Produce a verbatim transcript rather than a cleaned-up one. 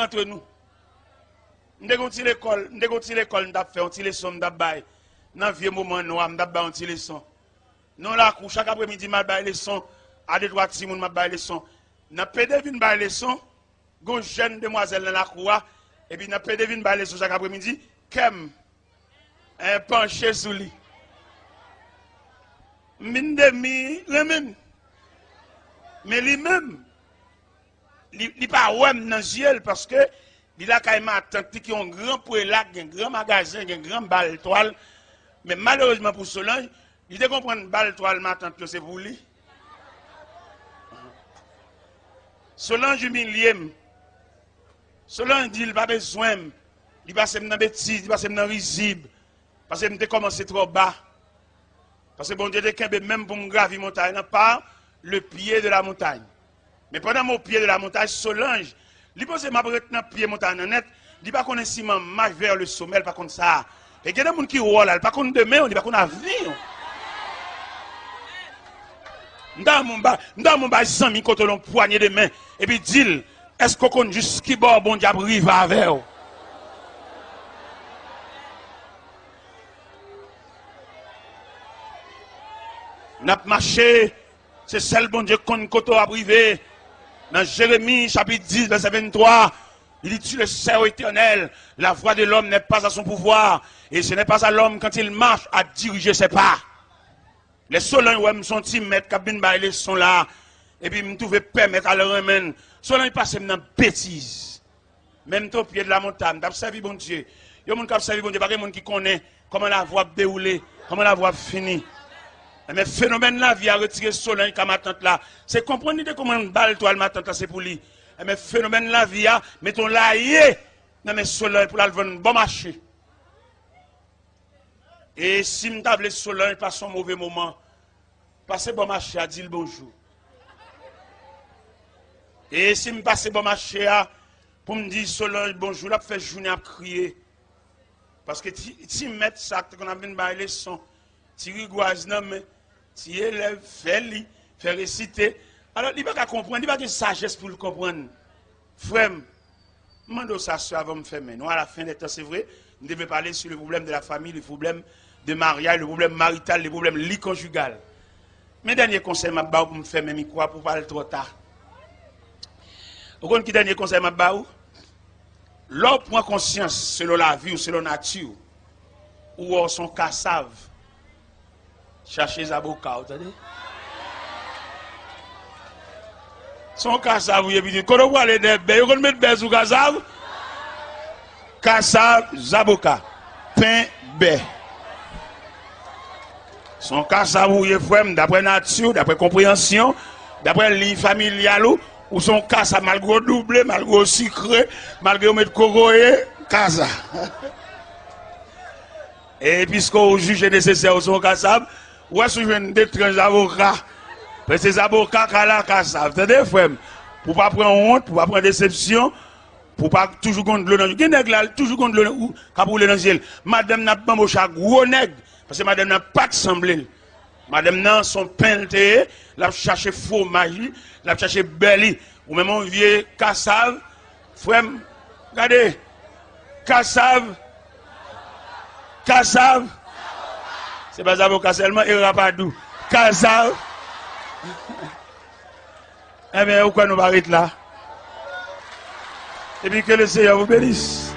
antre nou. M te gen yon ti lekòl, m te gen yon ti lekòl m t ap fè, yon ti leson m t ap bay. Nan vye moman nwa, m t ap bay yon ti leson. Nan lakou, chak apremidi, m al bay leson. A de twa timoun, m ap bay leson. Nan pede vin bay leson, gon jèn demwazèl nan lakou a, epi nan pede vin bay leson chak apremidi, kè m eh, panche sou li. M vin demi renmen l. Men li menm, li, li pa wè m nan zye l, paske li lakay matant li ki yon gran prela, gen gran magazen, gen gran bal twal. Men malerezman pou Solanj, li te konprann bal twal matant yo se pou li. Solanj imilye m. Solanj di l pa bezwen m. Li pase m nan betiz, li pase m nan rizib. Paske m te kòmanse twò ba. Paske Bondye te kenbe m menm pou m gravi montay lan par le pye de la montagne. Men pandan m o pye de la montagne, Solanj, li panse m ap ret nan pye montay lan nèt, li pa konnen si m an mach vè le somè, l pa konn sa. E gen de moun ki wè w la, li pa konn demen w, li pa konn avni w. M ta renmen w ba, m ta renmen w bay zanmi kote w la yon pwanye de men, epi di l, èske w konn jis ki bò Bondye ap rive avè w? N ap mache, se sèl Bondye k konn kote w ap rive. Nan Jeremi chapit dis, vèsè venntwa, li di, tu le sais, ô Éternel, la voie de l'homme n'est pas à son pouvoir, et ce n'est pas à l'homme quand il marche à diriger ses pas. Lè Solanj wè m se yon ti mèt k ap vin bay leson la, epi m twouve pèmèt al renmen l. Solanj pase m nan betiz. Men m te o pye de la montagne, m t ap sèvi Bondye. Yon moun k ap sèvi Bondye, pa gen moun ki konnen kòman lavi w ap dewoule, kòman lavi w ap fini. Enben, fenomèn lavi a retire Solanj ka matant la. Se konprann li te konprann bal twal matant la se pou li. Enben, fenomèn lavi a mete yon laye nan men Solanj pou l al vann bò mache. E si m ta vle Solanj pase yon move moman, pase bò mache a, di l bonjou. E si m pase bò mache a pou m di Solanj bonjou, l ap fè jounen ap kriye. Paske ti, ti mèt sa k te konn ap vin bay leson, ti rigwaz nan men, ti elèv, fè li, fè resite. Alò, li pa ka konprann, li pa gen sajès pou l konprann. Frè m, m mande w sa, sè, avan m fèmen. Nou à la fin des temps, c'est vrai. M te vle pale sur le problème de la famille, le problème de mariage, le problème marital, le problème lit conjugal. Men dènye konsèy m ap ba w pou m fèmen mikwo a, pou w pa al twò ta. Ou konn ki dènye konsèy m ap ba w? Lè w pran konsyans selon lavi w, selon nati w, ou wè w se yon kasav. Chache zaboka, w tande? Se yon kasav ou ye, pitit. Kote w prale dèyè bè? Yo konn met bè sou kasav? Kasav, zaboka, pen, bè. Se yon kasav ou ye, frè m, daprè nati w, daprè konpreyansyon, daprè liy familyal ou, ou se yon kasav, malgre w double, malgre w sikre, malgre yo met kokoye, kasav. E piske w jije nesesè ou se yon kasav, ou wè si w jwenn de tranch zaboka. Paske se zaboka ka la kasav. Tande, frè m? Pou w pa pran wont, pou w pa pran desepsyon, pou w pa toujou gon dlo nan je w. Gen nèg la, li toujou gon dlo ou, k ap woule nan je l. Madanm nan ap banboche a gwo nèg, paske madanm nan pa t sanble l. Madanm nan, se yon pen l te ye, l ap chache fwomaj li, l ap chache bè li. Ou menm yon vye kasav, frè m, gade, kasav, kasav, se pa zaboka sèlman, e rapadou, kasav. Enben, ou kwè nou pa ret la? Epi ke le Seyè vous bénisse.